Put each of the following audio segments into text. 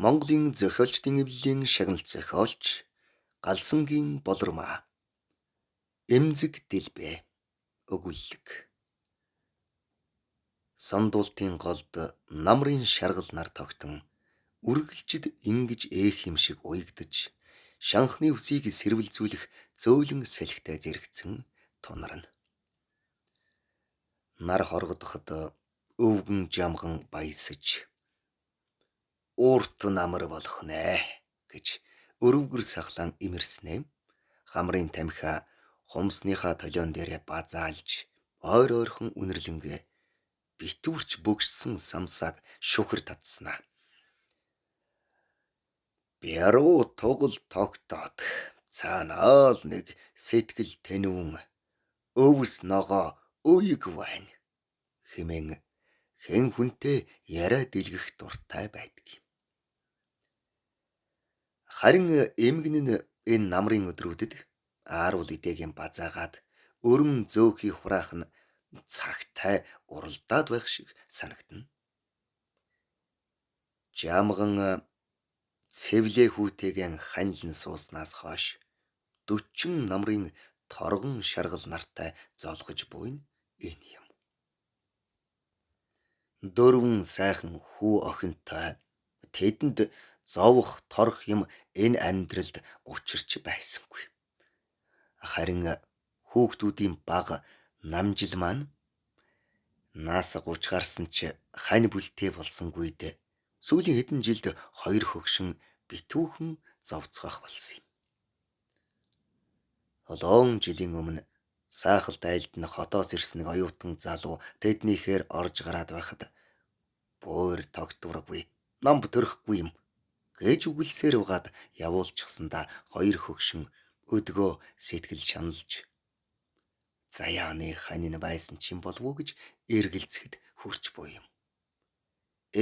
Монголын зохиолчдын эвлэлийн шагналт зохиолч Галсангийн Болормаа. Эмзэг дэлбэ өгүүллэг. Сандуултын голд намрын шаргал нар тогтон үргэлжид ингэж ээх юм шиг уягдаж шанхны үсийг сэрвэлзүүлэх зөөлөн салхитай зэрэгцэн тунарна. Нар хоргодоход өвгөн жамган баясаж уурт намар болох нэ гэж өрөвгөр сахлаан имэрснээ хамрын тамхиа хумсныхаа толион дээрээ базаалж ойр ойрхон үнэрлэнгээ битүүрч бөгшсөн самсааг шүхэр татснаа. Бяруу тугал тогтоод цаанаа л нэг сэтгэл тэнүүн өвс ногоо уйг байна хэмээн хэн хүнтэй яриа дэлгэх дуртай байдаг юм. Харин эмгэн нь энэ намрын өдрүүдэд ааруул идэгийн базаагаад өрөм зөөхий хураах нь цагтай уралдаад байх шиг санагдана. Жамган цэвлээ хүүтэйгэн ханилан сууснаас хойш 40 намрын торгон шаргал нартай золгож буй нь энэ юм. Дөрвөн сайхан хүү охинтой тэдэнд зовох торох юм энэ амьдралд учирч байсангүй. Харин хүүхдүүдийн бага намжил маань нас 30 гарсан ч хань бүлтэй болсонгүйд сүүлийн хэдэн жилд хоёр хөгшин битүүхэн зовцгоох болсон юм. Долоон жилийн өмнө саахалт айлд нь хотоос ирсэн нэг оюутан залуу тэднийхээр орж гараад байхад буур тогтворгүй, намб төрөхгүй юм гэж үгэлсээр угаад явуулчихсандаа хоёр хөгшин өдгөө сэтгэл шаналж заяаны ханин байсан ч юм болов уу гэж эргэлзэхэд хүрч буй юм.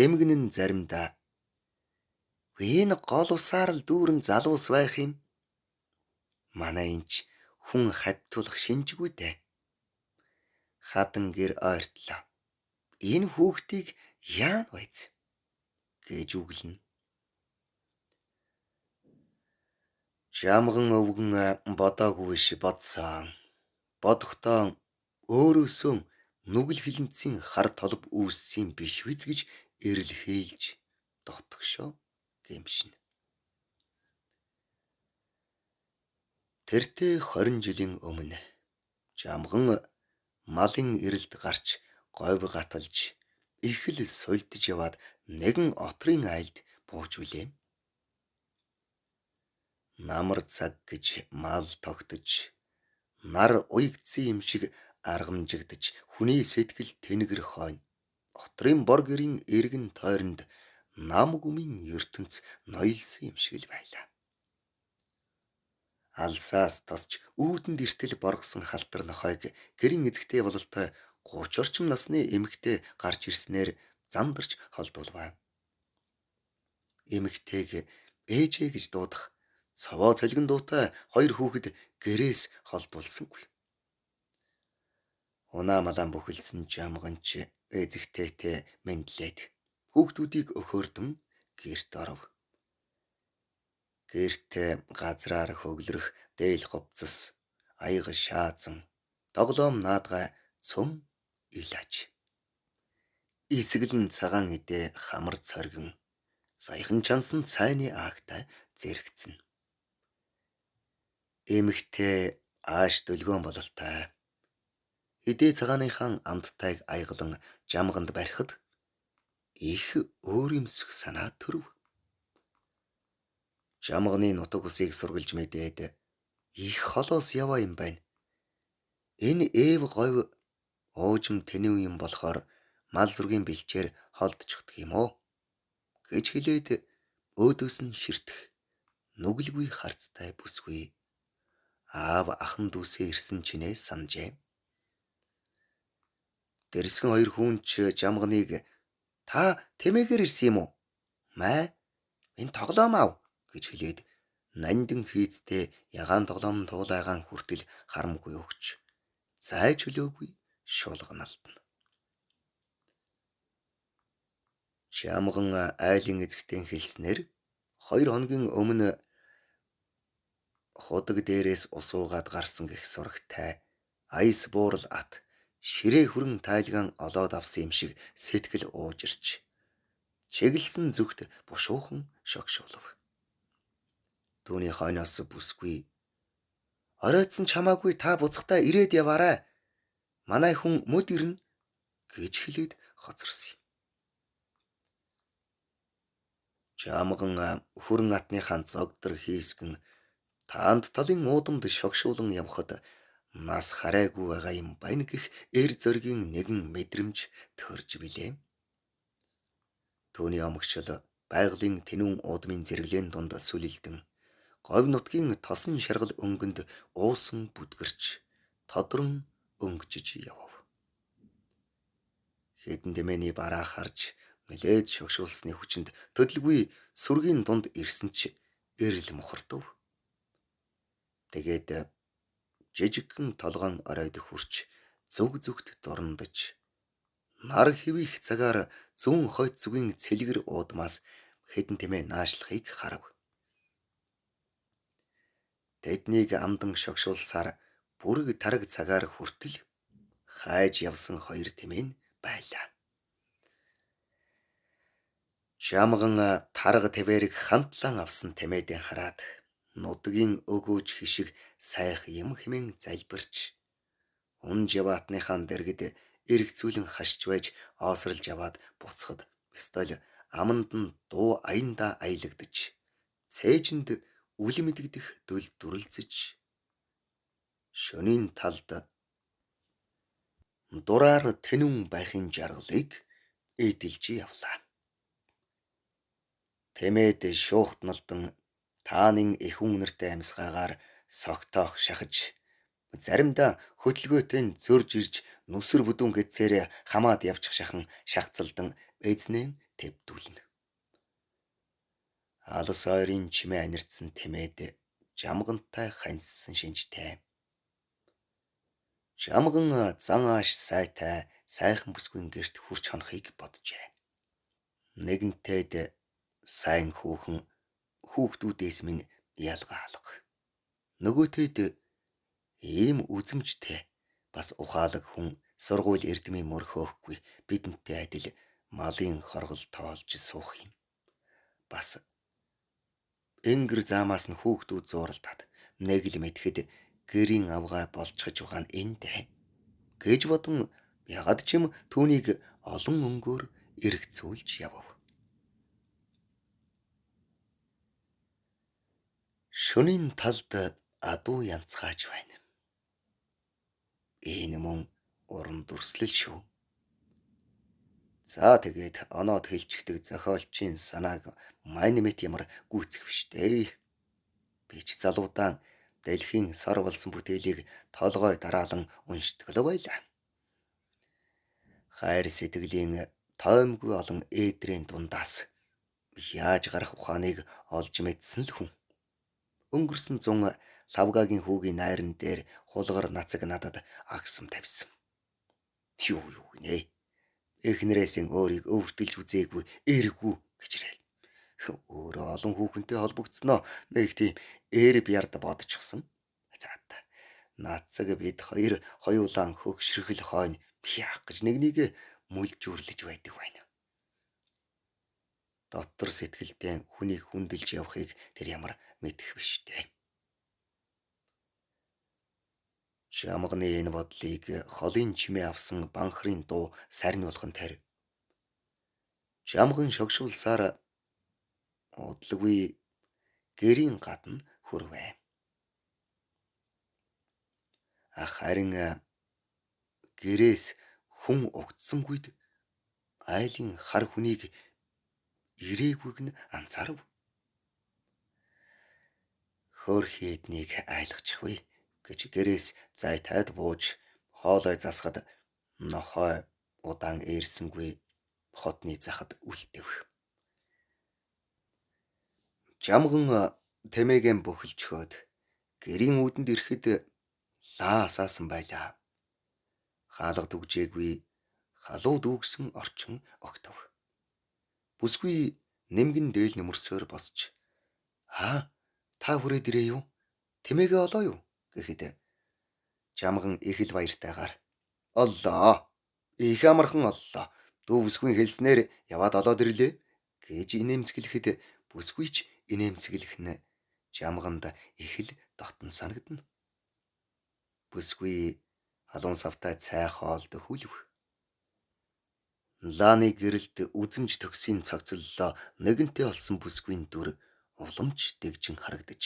Эмгэн нь заримдаа энэ гол усаар л дүүрэн залуус байх юм. Манай энч хүн хавьтуулах шинжгүй дээ. Хадан гэр ойртлоо. Энэ хүүхдийг яана вайз гэж үгэлнэ. Жамган өвгөн бодоогүй биш бодсон. Бодохдоо өөрөөсөө нүгэл хилэнцийн хар толб үүссэн биш биз гэж эрэлхийлж дотгошоо гэмшинэ. Тэртээ 20 жилийн өмнө Жамган малын эрэлд гарч говь гаталж их л сулдж яваад нэгэн отрын айлд бууж билээ. Намар цаг гэж мал тогтож нар уягдсан юм шиг аргамжигдаж хүний сэтгэл тэнгэр хойно отрын бор гэрийн эргэн тойронд нам гүмийн ертөнц ноёлсон юм шиг л байлаа. Алсаас тосч үүдэнд эртэл боргосон халтар нохойг гэрийн эзэгтэй бололтой 30 орчим насны эмэгтэй гарч ирснээр зандарч холдуулваа. Эмэгтэйг ээжээ гэж дуудах цовоо цалгин дуутай хоёр хүүхэд гэрээс холдуулсангүй. Унаа малаан бөхөлсөн жамганч эзэгтэйтэй мэндлээд хүүхдүүдийг өхөөрдөн гэрт оров. Гэртээ газраар хөглөрөх дээл хувцас, аяга шаазан, тоглоом наадгай цөм илаж. Исгэлэн цагаан идэ хамар цоргин саяхан чансан цайны аагтай зэрэгцэн. Эмэгтэй ааш дөлгөөн бололтой. Идэ цагааныхаа амттайг аягалан жамганд барихад их өөрөмсөх санаа төрөв. Жамганы нутаг усыг сургалж мэдээд их холоос яваа юм байна. Энэ ээв говь уужим тэнэв юм болохоор мал зүргийн бэлчээр холдчихдаг юм уу гэж хэлээд өөдөөс нь ширтэх нүгэлгүй харцтай бүсгүй аав ахан дүүсээ ирсэн чинээ санджээ. Дэрсгэн хоёр хүн ч жамганыг та тэмээгээр ирсэн юм уу? Маа энэ тоглоом ав гэж хэлээд нандин хийцтэй ягаан тоглоом туулайгаан хүртэл харамгүй өгч зай чөлөөгүй шулганалдана. Чамган айлын эзэгтэй хэлснээр 2 хоногийн өмнө худаг дээрээс усуугаад гарсан гэх сурагтай аяс буурал ат ширээ хүрэн тайлгаан олоод авсан юм шиг сэтгэл уужирч чиглэсэн зүгт бушуухан шогшуулав. Түүний хойноос бүсгүй оройтсон ч хамаагүй та буцахтаа ирээд яваарай. Манай хүн мөд ирнэ гэж хэлээд хоцорсон юм. Чамган хүрэн атныхаа зогдор хийсгэн таанд талын уудамд шогшуулан явхад нас харайгүй байгаа юм байна гэх эр зоригийн нэгэн мэдрэмж төрж билээ. Түүний омогшил байгалийн тэнүүн уудмын зэрэглээн дунд сүлэлдэн говь нутгийн тосон шаргал өнгөнд уусан бүдгэрч тодрон өнгөжиж явав. Хэдэн тэмээний бараа харж нэлээд шогшуулсны хүчинд төдөлгүй сүргийн дунд ирсэн ч эрэл мухардав. Тэгээд жижигхэн толгоон оройд хүрч зүг зүгт дурандаж нар хэвих цагаар зүүн хойд зүгийн цэлгэр уудмаас хэдэн тэмээ наашлахыг харав. Тэднийг амдан шогшуулсаар бүрэг тараг цагаар хүртэл хайж явсан хоёр тэмээ нь байлаа. Чамган тарга тэвэрэг хамтлан авсан тэмээдэн хараад нутгийн өгөөж хишиг сайх юм хэмээн залбирч унж яваатныхаа дэргэд эргцүүлэн хашч байж оосролж яваад буцахад ёстой л аманд нь дуу аяндаа аялагдаж цээжинд үл мэдэгдэх дөл дүрэлзэж шөнийн талд дураар тэнүүн байхын жаргалыг эдэлж явлаа. Тэмээд шуухтналдан таанын их үнэртэй амьсгаагаар согтоох шахаж заримдаа хөдөлгөөтэй нь зөрж ирж нүсэр бүдүүн гэдсээрээ хамаад явчих шахан шахацалдан эзнээ тэвдүүлнэ. Алас ойрын чимээ анирдсан тэмээд жамгантай ханьссан шинжтэй. Жамган зан ааш сайтай сайхан бүсгүйн гэрт хүрч хонохыг боджээ. Нэгэнтэд сайн хүүхэн хүүхдүүдээс минь ялгаа алга. Нөгөөтэд ийм үзэмжтэй бас ухаалаг хүн сургууль эрдмийн мөр хөөхгүй бидэнтэй адил малын хоргол тоолж суух юм. Бас энгэр заамаас нь хүүхдүүд зууралдаад нэг л мэдэхэд гэрийн авгай болчихж байгаа нь энд гэж бодон ягад ч юм түүнийг олон өнгөөр эргцүүлж явав. Шөнийн талд адуу янцгааж байна. Энэ мөн уран дүрслэл шүү. За тэгээд оноод хэлчихдэг зохиолчийн санааг мань мэт ямар гүйцэх биш дээ. Би ч залуудаан дэлхийн сор болсон бүтээлийг толгой дараалан уншдаг л байлаа. Хайр сэтгэлийн тоймгүй олон ээдрийн дундаас яаж гарах ухааныг олж мэдсэн л хүн. Өнгөрсөн зун лавгагийн хүүгийн найран дээр хулгар нацаг надад агсам тавьсан. Юу юу гинэ. Эхнэрээсээ өөрийг өвөртөлж үзээгүй эргүй гэж ирэл. Өөрөө олон хүүхэнтэй холбогдсноо нэг тийм эр бярд бодчихсон. За та. Нацаг бид хоёр хоёулаан хөгшрөхөл хойно яах гэж нэг нэг мүлжүүрлэж байдаг байна. Дотор сэтгэлдээ хүнийг хүндэлж явахыг тэр ямар мэдэх биш дээ. Чамганы энэ бодлыг холын чимээ авсан банхрын дуу сарниулах нь тарь. Чамган шогшуулсаар удалгүй гэрийн гадна хүрвэ. Харин гэрээс хүн угтсангүйд айлын хар хүнийг ирээгүйг нь анзаарав. Хөөрхий эднийг айлгачих вэ гэж гэрээс зайтаад бууж хоолой засахад нохой удаан ээрсэнгүй хотны захад үлдэв. Жамган тэмээгээ бөхөлжхөөд гэрийн үүдэнд ирэхэд лаа асаасан байлаа. Хаалга түгжээгүй халуу дүүгсэн орчин огтов. Бүсгүй нэмгэн дээл нөмөрсөөр босч, "Аа, та хүрээд ирээ юу? Тэмээгээ олоо юу?" гэхэд Жамган их л баяртайгаар, "Оллоо. Их амархан оллоо. Дүү бүсгүй хэлснээр яваад олоод ирлээ" гэж инээмсэглэхэд бүсгүй ч инээмсэглэх нь Жамганд их л дотн санагдана. Бүсгүй халуун савтай цай хоолд хүлв. Лааны гэрэлд үзэмж төгсийн цогцоллоо нэгэнтээ олсон бүсгүйн дүр уламж дэгжин харагдаж,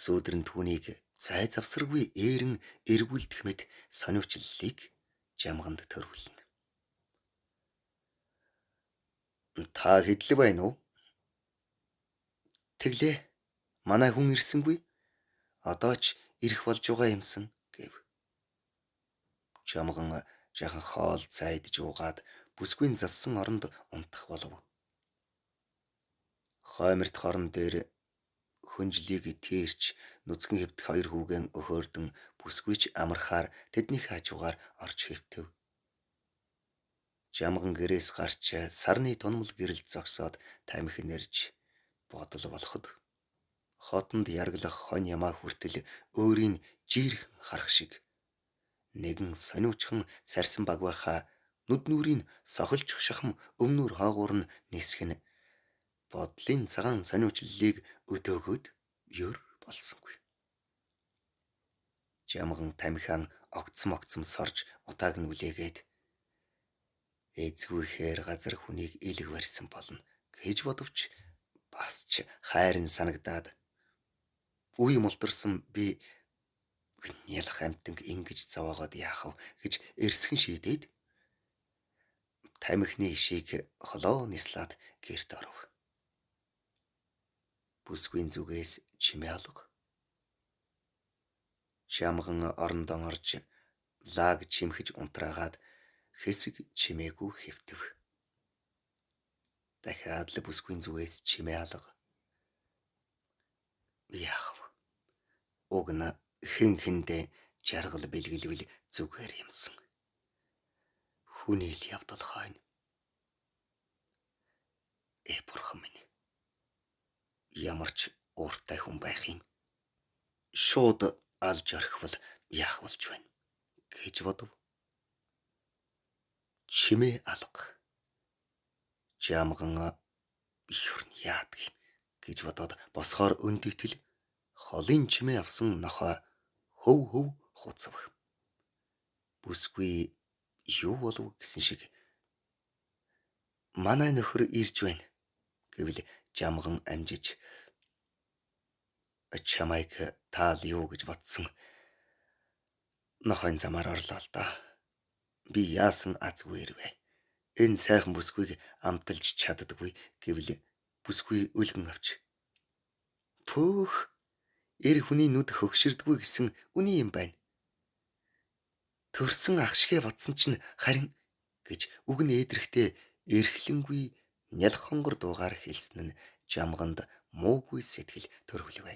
сүүдрэн түүнийг цай завсаргүй ээрэн эргүүлдэх мэт сониучлалыг Жамганд төрүүлнэ. Та хэдлэг байна уу? Тэглээ. Манай хүн ирсэнгүй. Одоо ч ирэх болж байгаа юмсан гэв. Жамган жаахан хоол цай идэж уугаад бүсгүйн зассан оронд унтах болов. Хойморт хорон дээр хөнжлийг тээрч нүцгэн хэвтэх хоёр хүүгэн өхөөрдөн бүсгүй ч амархаар тэднийхээ хажуугаар орж хэвтэв. Жамган гэрээс гарч сарны тунмал гэрэлд зогсоод тамхи нэрж бодол болоход хотонд ярглах хонь ямаа хүртэл өөрийн жирэхэн харах шиг нэгэн сониучхан сарсан багвайхаа нүд нүрийн сохилчих шахам өмнөр хоогуур нь нисэх нь бодлын цагаан сониучлалыг өдөөгөөд ер болсонгүй. Жамган тамхиан огцом огцом сорж утааг нь үлээгээд эзгүйхээр газар хүнийг илэг барьсан болно гэж бодовч бас ч хайрын санагдаад үе мултарсан би нялх амтанг ингэж зовоогоод яах вэ гэж эрсгэн шийдээд тамхины ишийг холоо нислаад гэрт оров. Бүсгүйн зүгээс чимээ алга. Жамган орондоо орж лаг чимхэж унтраагаад хэсэг чимээгүй хэвтэв. Дахиад л бүсгүйн зүгээс чимээ алга. Яах вэ? Уг нь хэн хэндээ жаргал бэлгэлвэл зүгээр юмсан. Хүний л явдал хойно. Э бурхан минь. Ямар ч ууртай хүн байх юм. Шууд алж орхивол яах болж байна гэж бодов. Чимээ алга. Жамган ер нь яадаг юм гэж бодоод босхоор өндөгтөл холын чимээ авсан нохой хөв хөв хуцав. Бүсгүй юу болов гэсэн шиг манай нөхөр ирж байна гэвэл Жамган амжиж чамайг таал юу гэж бодсон нохойн замаар орлоо л доо. Би яасан азгүй ирвэ. Энэ сайхан бүсгүйг амталж чаддаггүй гэвэл бүсгүй өлгөн авч. Пөөх, эр хүний нүд хөгширдгүй гэсэн үний юм байна. Төрсөн ах шигэ бодсон чинь харин гэж үг нь ээдрэхтэй эрхлэнгүй нялх хонгор дуугаар хэлсэн нь Жамганд муугүй сэтгэл төрөвлөв.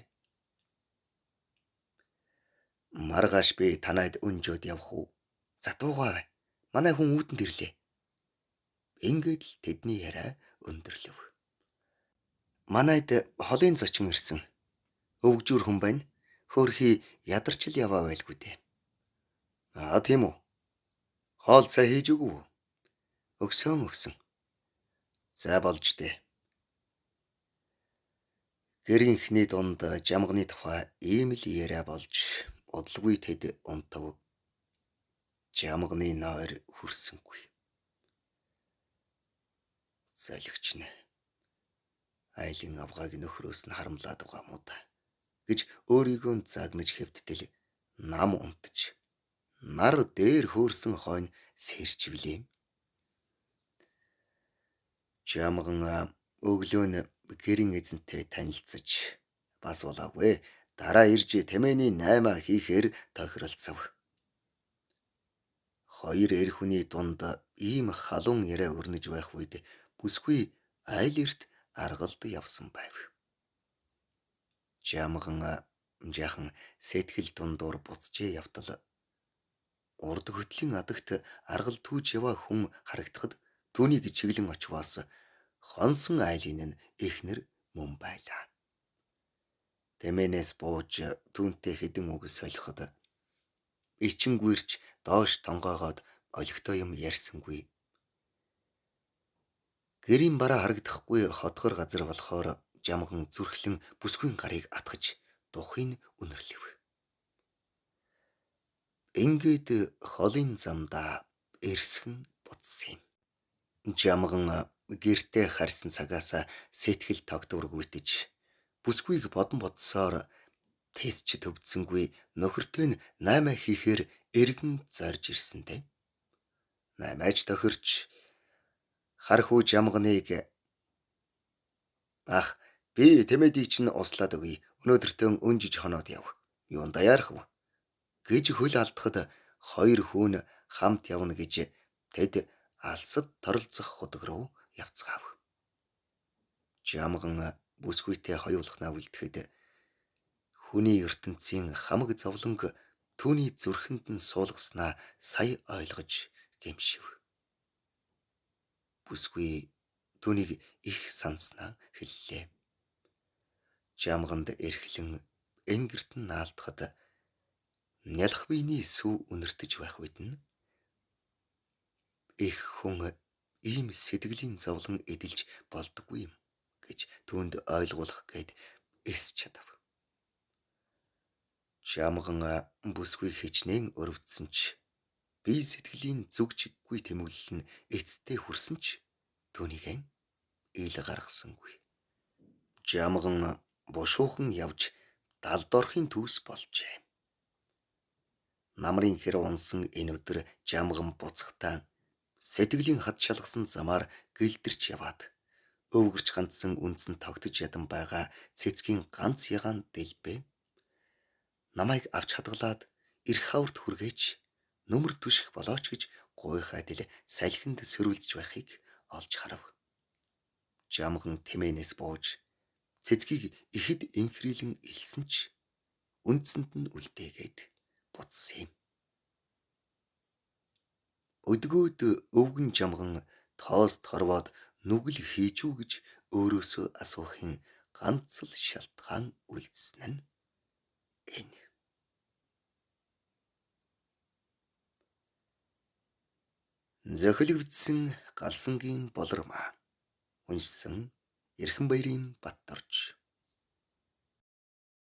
Маргааш би танайд өнжөөд явах уу? За дуугаа бай. Манай хүн үүдэнд ирлээ. Ингээд л тэдний яриа өндөрлөв. Манайд холын зочин ирсэн. Өвгжүүр хүн байна. Хөөрхий ядарч л яваа байлгүй дээ. Аа тийм үү? Хоол цай хийж өгөв үү? Өгсөн өгсөн. За болж дээ. Гэрийнхний дунд Жамганы тухай ийм л яриа болж удалгүй тэд унтав. Жамганы нойр хүрсэнгүй. Золигч нэ. Айлын авгааг нөхрөөс нь харамлаад байгаа юм уу та гэж өөрийгөө загнаж хэвттэл нам унтаж нар дээр хөөрсөн хойно сэрчвлээ. Жамган өглөө нь гэрийн эзэнтэй танилцаж бас болоогүй. Дараа ирж тэмээний 8 хийхээр тохиролцов. Хоёр эр хүний дунд ийм халуун яриа өрнөж байх үед бүсгүй айл эрт аргалд явсан байв. Жамган жаахан сэтгэл дундуур буцжээ явтал урд хөтлийн адагт аргал түүж яваа хүн харагдахад түүнийг чиглэн очвоос Хонсон айлын нь эхнэр мөн байлаа. Тэмээнээс бууж түүнтэй хэдэн үг солиход ичингүйрч доош тонгоогоод олигтой юм ярьсангүй. Гэрийн бараа харагдахгүй хотгор газар болохоор Жамган зүрхлэн бүсгүйн гарыг атгаж духыг үнэрлэв. Ингээд холын замдаа эрсхэн буцсан юм. Жамган гэртээ харьсан цагаас сэтгэл тогтворгүйтэж бүсгүйг бодон бодсоор тэсч төвдсөнгүй нөхөртэй нь 8 хийхээр эргэн зорж ирсэнтэй. 8-аж тохирч хархүү Жамганыг ах би тэмээдийг чинь услаад өгье. Өнөөдөртөө өнжиж хоноод яв. Юунд яарах вэ гэж хөл алдахад хоёр хүн хамт явна гэж тэд алсад торолцох худаг руу явцгаав. Жамган бүсгүйтэй хоёулахнаа үлдэхэд хүний ертөнцийн хамаг зовлонг түүний зүрхэнд нь суулгаснаа сая ойлгож гэмшив. Бүсгүй түүнийг их санснаа хэллээ. Жамганд эрхлэн энгэрт нь наалдахад нялх биений сүү үнэртэж байх үед нь их хүн ийм сэтгэлийн зовлон эдэлж болдоггүй юм гэж түүнд ойлгуулах гээд эс чадав. Жамган бүсгүй хичнээн өрөвдсөн ч бие сэтгэлийн зүг чиггүй тэмэглэл нь эцэстээ хүрсэн ч түүнийг ил гаргасангүй. Жамган бушуухан явж далд орохын төвс болжээ. Намрын хэр унсан энэ өдөр Жамган буцахтаа сэтгэлийн хад шалгасан замаар гэлдэрч яваад өвгөрч гандсан үндсэн тогтож ядан байгаа цэцгийн ганц ягаан дэлбэ намайг авч хадгалаад эрх хаварт хүргээч нүмер түших болооч гэж гуйх адил салхинд сөрүүлдэж байхыг олж харав. Жамган тэмээнээс бууж цэцгийг ихэд инхрийлэн илсэн ч үндсэнд нь үлдээгээд буцсан юм. Өдгөөд өвгөн Жамган тоос торвоод нүгэл хийж үү гэж өөрөөсөө асуухын ганц л шалтгаан үлдсэн нь энэ. Зохилогдсон Галсангийн болормаа. Уншсан Эрхэн баярын Батдорж.